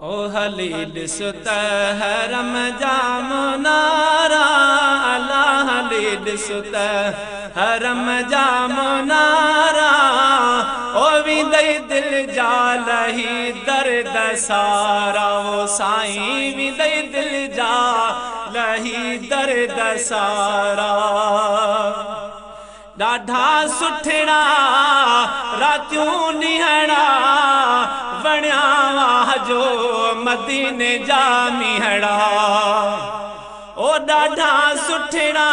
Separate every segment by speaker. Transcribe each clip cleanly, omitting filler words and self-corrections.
Speaker 1: ओ हली ॾिस त हरम जा मुनारा, अला हली ॾिस त हरम जा मुनारा। ओ वेंदई दिल जा लही दर्द सारा, ओ साईं वेंदई दिल जा लही दर्द सारा। ॾाढा सुठड़ा रातियूं ॾींहड़ा, वणिया वाह जो मदीने जा मीहड़ा। ओ ॾाढा सुठड़ा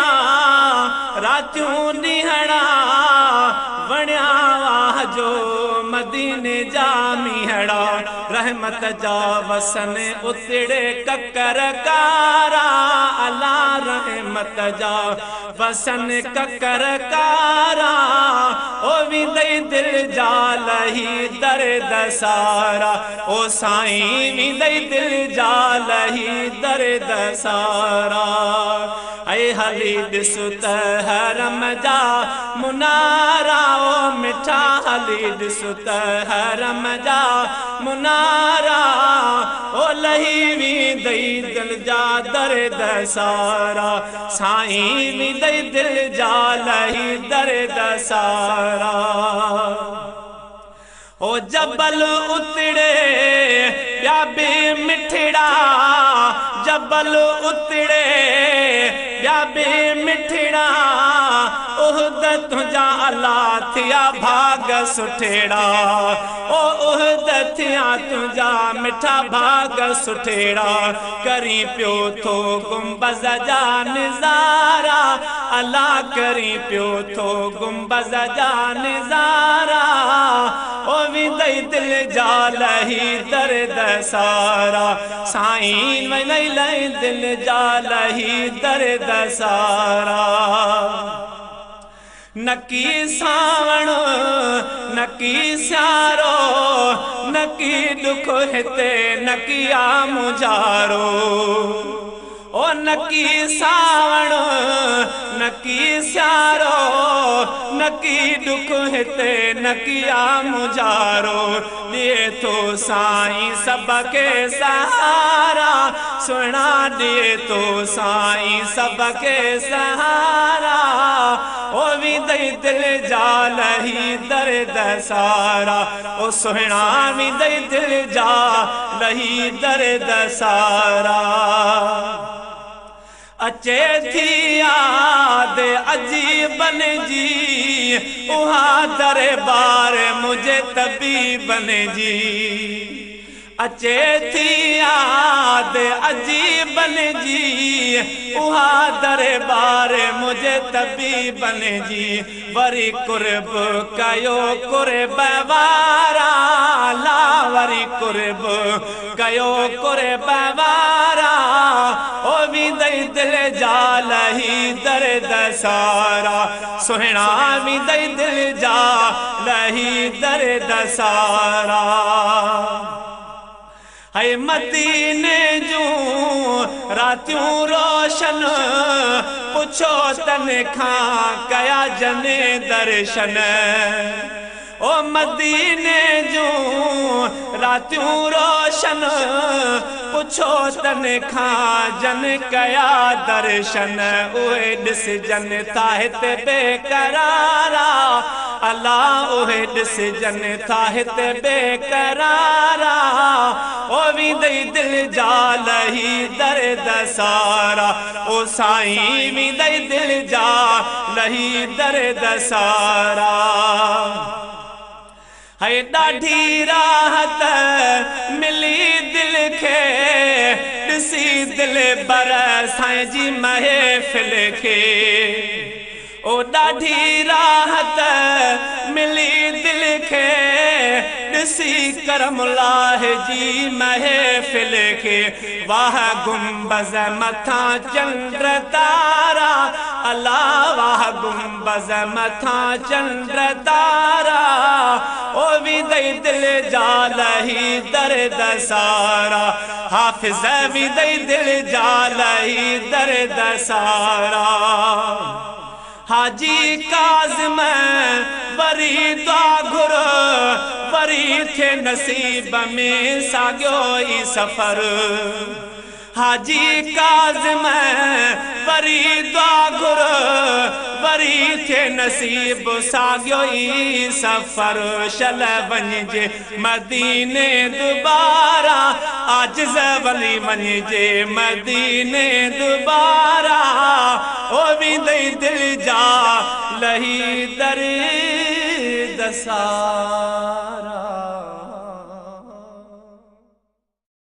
Speaker 1: रातियूं ॾींहड़ा, वणिया वाह जो मदीने जा मीहड़ा। रहमत जा वसन उतड़े ककर कारा, अला रहमत जा वसन ककर कारा। ओ वेंदई दिल जा लही दर्द सारा, ओ साईं वेंदई दिल जा लही दर्द सारा। ऐ हली ॾिस त हरम जा मुनारा, ओ मिठा हली ॾिस त हरम जा मुनारा। ओ लही वेंदई दिल जा दर्द सारा, साईं वेंदई दिल जा लही दर्द सारा। ओ जबल उतड़े ॿिया बि मिठड़ा, जबल उतड़े ॿिया बि मिठड़ा। उहद तुंहिंजा अला थिया भाग सुठेड़ा, ओ उहद थिया तुंहिंजा मिठा भाग सुठेड़ा। करी पियो थो गुंबज़ जा नज़ारा, अला करी पियो थो गुंबज़ जा नज़ारा। ओ वेंदई दिल जा लही दर्द सारा, साईं वेंदई लही दिल जा लही दर्द सारा। नकी सावण नकी स्यारो, नकी ॾुख हिते नकी आ मुंजारो। ओ नकी सावण नकी स्यारो, नकी ॾुख हिते नकी आ मुंजारो। ॾिए थो साईं सभ खे सहारा, सुहिणा ॾिए थो साईं सभ खे सहारा। ओ वेंदई दिल जा लही दर्द सारा, ओ सुहिणा वेंदई दिल जा लही दर्द सारा। अचे थी याद अजीबन जी, उहा दरबार मुझे तबीबन जी। अचे थी याद अजीबन जी, उहा दरबार मुझे तबीबन जी। वरी कुर्ब कयो कुर्ब वारा, ला वरी कुर्ब कयो कुर्ब वारा। ओ वेंदई दिल जा लही दर्द सारा, सुहिणा वेंदई दिल जा लही दर्द सारा। है मदीने जूं रातियूं रोशन, पुछो तन खां कया जने दर्शन। ओ मदीने जूं रातियूं रोशन, पुछो तन खां जन कया दर्शन। उहे ॾिसजनि था हिते बेकरारा, अला उहे ॾिसजनि था हिते बेकरारा। ओ वेंदई दिल जा लही दर्द सारा, ओ साईं वेंदई दिल जा लही दर्द सारा। है ॾाढी राहत मिली दिल खे, ॾिसी दिल बर साईं जी महफ़िल खे। ओ ॾाढी राहत मिली दिल खे, ॾिसी करम लाह जी महफ़िल खे। वाह गुंबज़ मथां चंद्र तारा, अला वाह गुंबज़ मथां चंद्र तारा। ओ वेंदई दिल जा लही दर्द सारा, हाफ़िज़ वेंदई दिल जा लही दर्द सारा। हाजी काज़िम وري دعا گهر، وري ٿئي نصيب ۾ ساڳيو ئي سفر. حاجي ڪاظم، وري دعا گهر، وري ٿئي نصيب ساڳيو ئي سفر. شل وڃجي مديني دوبارا، عاجز ولي وڃجي مديني دوبارا، او ويندئي دل جا لهي درد سارا.